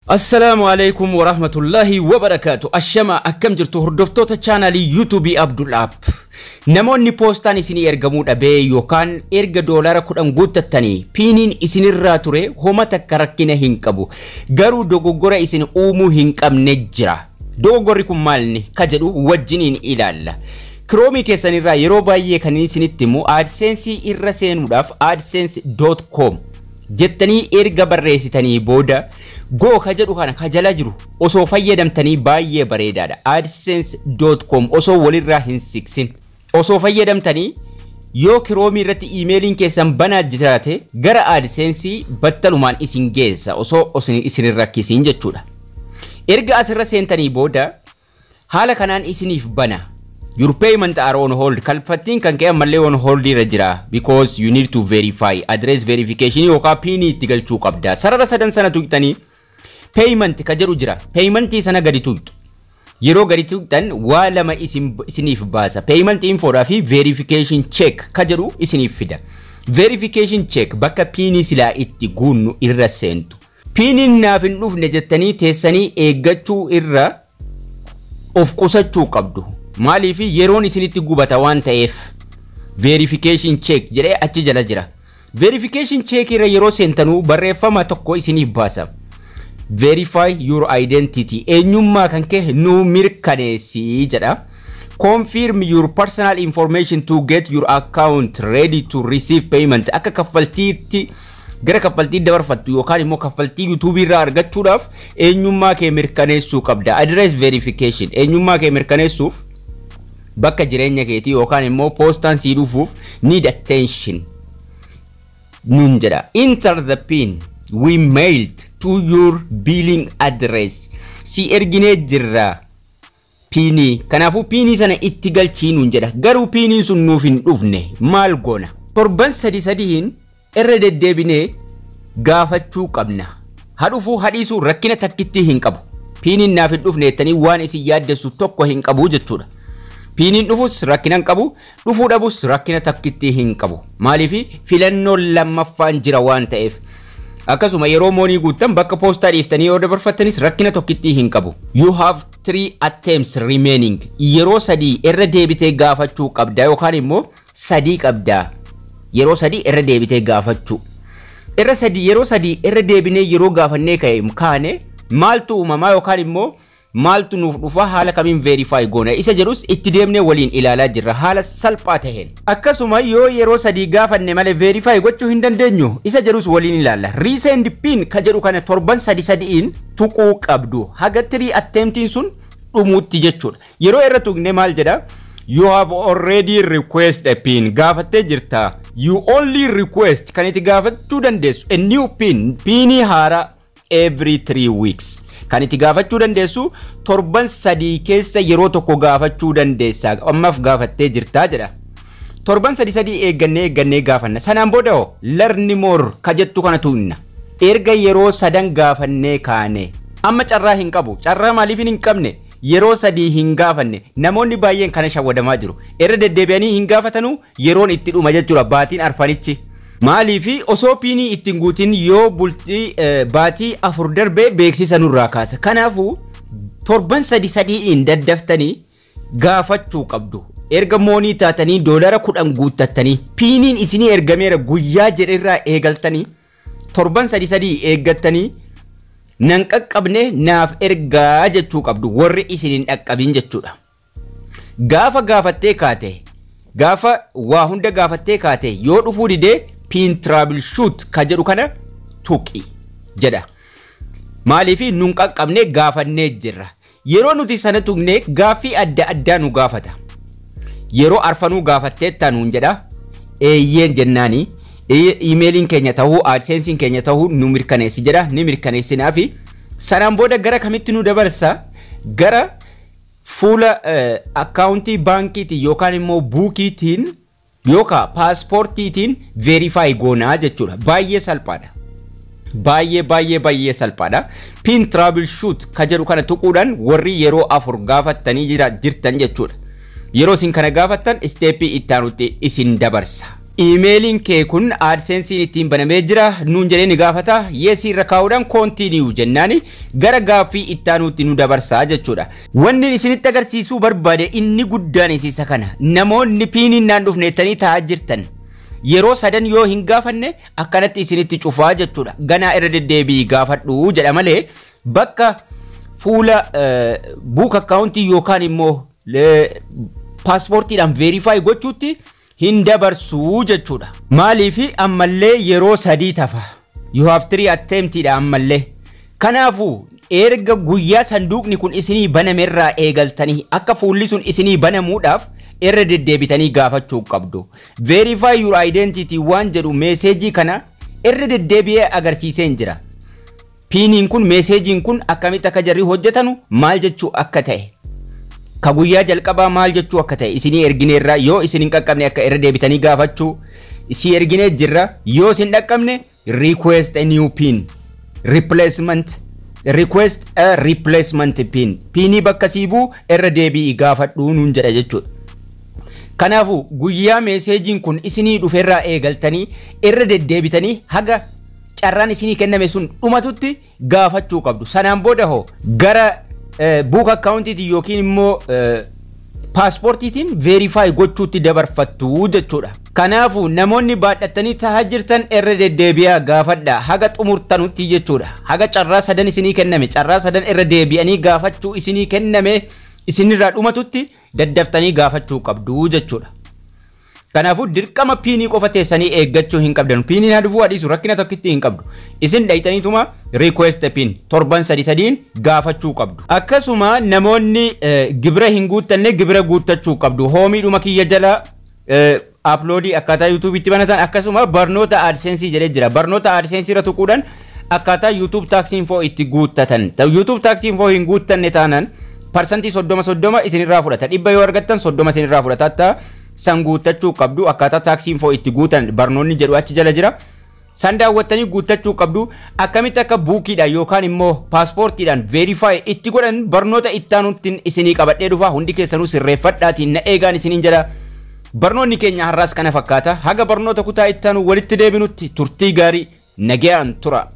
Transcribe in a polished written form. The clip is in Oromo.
Assalaamu alaikum warahmatullahi wabarakaatu. Ashama, akkam jirtu hordoftoota chaanalii YouTubeii Abdul App? Namoonni poostaan isinii ergamuu dhabee yookaan erga $10 guuttattanii PINiin isinirraa ture, homa takka rakkina hin qabu. Garuu dogoggora isin uumuu hin qabne jira. Dogoggorri kun maalni ka jedhu wajjiniin ilaalla. Chromeii keessanirraa yeroo baay'ee kan isinitti himu, AdSense irra seenuudhaaf adsense.com jettanii erga barreessitanii booda go ka jedhu kana ka jala jiru osoo fayyadamtanii baay'ee bareedaadha. adsense.com osoo walirraa hin siksin osoo fayyadamtanii, yoo Chromeii irratti iimeeliin keessan banaa jiraate gara AdSense battalumaan isin geessa osoo isin hin rakkisiin jechuudha. Erga asirra seentanii booda haala kanaan isiniif bana. Your payment are on hold. Kalfattiin kan ka'e ammallee on hold irra jira. Because you need to verify. Address verification yookaan PINii itti galchuu qabda. Sarara sadan sana tuqxanii payment ka jedhu jira. Paymentii sana gadi tuqxu. Yeroo gadi tuqxan waa lama isiniif baasa. Payment info fi verification check ka jedhu isiniif fida. Verification check bakka PINii silaa itti guunnu irra seentu. PINiin naaf hin dhufne jettanii teessanii eeggachuu irra of qusachuu qabdu. Maaliif? Yeroon isinitti gubata waan ta'eef. Verification check jedhee achi jala jira. Verification check irra yeroo seentanuu barreeffama tokko isiniif baasa. Verify your identity, eenyummaa kan kee nu mirkaneessi jedha. Confirm your personal information to get your account ready to receive payment. Akka kaffaltiitti gara kaffaltii dabarfattu yookaan immoo kaffaltii YouTubeii irraa argachuudhaaf eenyummaa kee mirkaneessuu qabda. Address verification, eenyummaa kee mirkaneessuuf bakka jireenya keetii yookaan immoo poostaan sii dhufuuf need attention nun jedha. Enter the PIN we mailed to your billing address. Si erginee jirra PINii. Kanaafuu PINii sana itti galchii nuun jedha. Garuu PINiin sun nuuf hin dhufne, maal goona? Torban sadi sadiin irra deddeebinee gaafachuu qabna. Hadhufuu hadhiisuu rakkina takkitti hin qabu. PINiin naaf hin dhufne jettanii waan isin yaaddessu tokko hin qabu jechuudha. PINiin dhufus rakkina hin qabu, dhufuu dhabus rakkina takkitti hin qabu. Maaliif? Filannoon lammaffaan jira waan ta'eef. Akkasuma yeroo money guuttan bakka poostaa dhiiftanii yoo dabarfattanis rakkina tokkittii hin qabu. You have three attempts remaining. Yeroo 3 irra deebitee gaafachuu qabda yookaan immoo 3 qabda. Yeroo 3 irra deebitee gaafachuu. Irra sadii, yeroo 3 irra deebinee yeroo gaafannee ka'e kaane maaltu uumamaa yookaan immoo maaltu nuuf dhufa, haala kamiin verify goona isa jedhus itti deemnee waliin ilaalaa jirra haala salphaa taheen. Akkasuma yoo yeroo 3 gaafanne malee verify gochuu hin dandeenyu isa jedhus waliin ilaalla. Resend pin ka jedhu kana torban sadi sadiin tuquu qabdu haga three attemptiin sun dhumuutti jechuudha. Yeroo irra tuqne maal jedha? You have already request a pin. Gaafattee jirta. You only request, kan itti gaafachuu dandeessu, a new pin, PINii haaraa, every 3 weeks. Kan itti gaafachuu dandeessu torban 3 keessa yeroo tokko gaafachuu dandeessa. Ammaaf gaafattee jirtaa jedha. Torban sadi sadii eeggannee eeggannee gaafanna. Sanaan booda hoo learn more ka jettu kana tuqna. Erga yeroo sadan gaafannee kaane. Amma carraa hin qabu. Carraa maaliif hin qabne? Yeroo 3 hin gaafanne. Namoonni baay'een kana shawwadamaa jiru. Irra deddeebi'anii hin gaafatanuu yeroon itti dhuma jechuudha baatiin arfanichi. Maaliifi osoo PINii ittiin guutin yoo bultii baatii 4 darbee beeksisa nurraa kaasa. Kanaafuu torban sadi sadiin daddaftanii gaafachuu qabdu. Erga money taatanii $10 guuttattanii PINiin isinii ergameera guyyaa jedherraa eegaltanii torban sadi sadii eeggattanii nan qaqqabne naaf ergaa jechuu qabdu warri isin hin dhaqqabin jechuudha. Gaafa gaafattee kaate, gaafa waa hunda gaafattee kaate, yoo dhufuu didee pin troubleshoot ka jedhu kana tuqi jedha. Maaliif nun qaqqabne? Gaafannee jirra. Yeroo nuti sana tuqne gaaffii adda addaa nu gaafata. Yeroo arfanuu gaafatteetta nuun jedha. Eeyyeen jennaani. Iimeeliin keenya ta'uu AdSensiin keenya ta'uu nu mirkaneessi jedha, ni mirkaneessinaafi sanaan booda gara kamitti nu dabarsa? Gara fuula akkaawuntii baankiitiin yookaan immoo buukiitiin yookaan paaspoortiitiin verify goonaa jechuudha. Baay'ee salphaadha. Baay'ee baay'ee baay'ee salphaadha. Pin troubleshoot ka jedhu kana tuquudhaan warri yeroo 4 gaafattanii jirtan jechuudha. Yeroo isin kana gaafattan stepii itti aanutti isin dabarsa. Iimeeliin kee kun AdSense'n ittiin banamee jira nuun jedhee ni gaafata. Yes irra kaa'uudhaan continue jennaani gara gaaffii ittaanuutti nu dabarsaa jechuudha. Wanni isinitti agarsiisuu barbaade inni guddaan isa kana. Namoonni PINiin naan dhufneettanii taa'aa jirtan, yeroo sadan yoo hin gaafanne akkanatti isinitti cufaa jechuudha. Ganaa irra deddeebi'i gaafadhu jedha malee bakka fuula book accountii yookaan immoo paaspoortiidhaan verify gochuutti hin dabarsuu jechuudha. Maaliif? Ammallee yeroo sadii tafa. You have three attemptidha ammallee. Kanaafuu erga guyyaa sanduuqni kun isinii banamerraa eegaltanii akka fuulli sun isinii banamuudhaaf irra deddeebitanii gaafachuu qabdu. Verify your identity waan jedhu meeseejii kana irra deddeebi'ee agarsiiseen jira. PINiin kun, meeseejiin kun akkamitti akka jarri hojjetanu, maal jechuu akka ta'e, ka guyyaa jalqabaa maal jechuu akka ta'e isinii ergineerra. Yoo isin hin qaqqabne akka irra deebitanii gaafachuu isii erginee jirra. Yoo isin dhaqqabne request a new pin, replacement, request a replacement pin, PINii bakka sii bu'u irra deebi'i gaafadhuu nuun jedha jechuudha. Kanaafuu guyyaa meeseejiin kun isinii dhufeerraa eegaltanii irra deddeebitanii haga carraan isinii kenname sun dhumatutti gaafachuu qabdu. Sanaan booda hoo gara book accountiitiin yookiin immoo paaspoortiitiin verify gochuutti dabarfattu jechuudha. Kanaafuu namoonni baadhattanii tahaa jirtan irra deddeebi'aa gaafadha haga xumurtanutti jechuudha. Haga carraa sadan isinii kenname, carraa sadan irra deebi'anii gaafachuu isinii kenname isinirraa dhumatutti daddaftanii gaafachuu qabdu jechuudha. Kanaafuu dirqama PINii qofa teessanii eeggachuu hin qabdan. PINiin haa dhufuu adiisu rakkina tokkitti hin qabdu. Isin dhayitaniituma request pin torban sadi sadiin gaafachuu qabdu. Akkasuma namoonni gibira hin guuttanne gibira guuttachuu qabdu. Homeiidhuma kiyya jala uploadii akkaataa YouTubeitti banatan, akkasuma barnoota AdSense jedhee jira. Barnoota AdSense irra tuquudhaan akkaataa YouTube tax info itti guuttatan. YouTube tax info hin guuttanne taanaan 30% 30 isinirraa fudhata. 100 yoo argattan 30 isinirraa fudhata. San guuttachuu qabdu. Akkaataa tax info itti guutan barnoonni jedhu achi jala jira. San daawwattanii guuttachuu qabdu. Akkamitti akka bookiidhaan yookaan immoo paaspoortiidhaan verify itti godhan barnoota ittaanutti isinii qabadhee dhufa. Hundi keessanuu sirreeffadhaatiin na eegaan isiniin jedha. Barnoonni keenya har'aas kana fakkaata. Haga barnoota kutaa ittaanu walitti deebinutti turtii gaarii, nagayaan tura.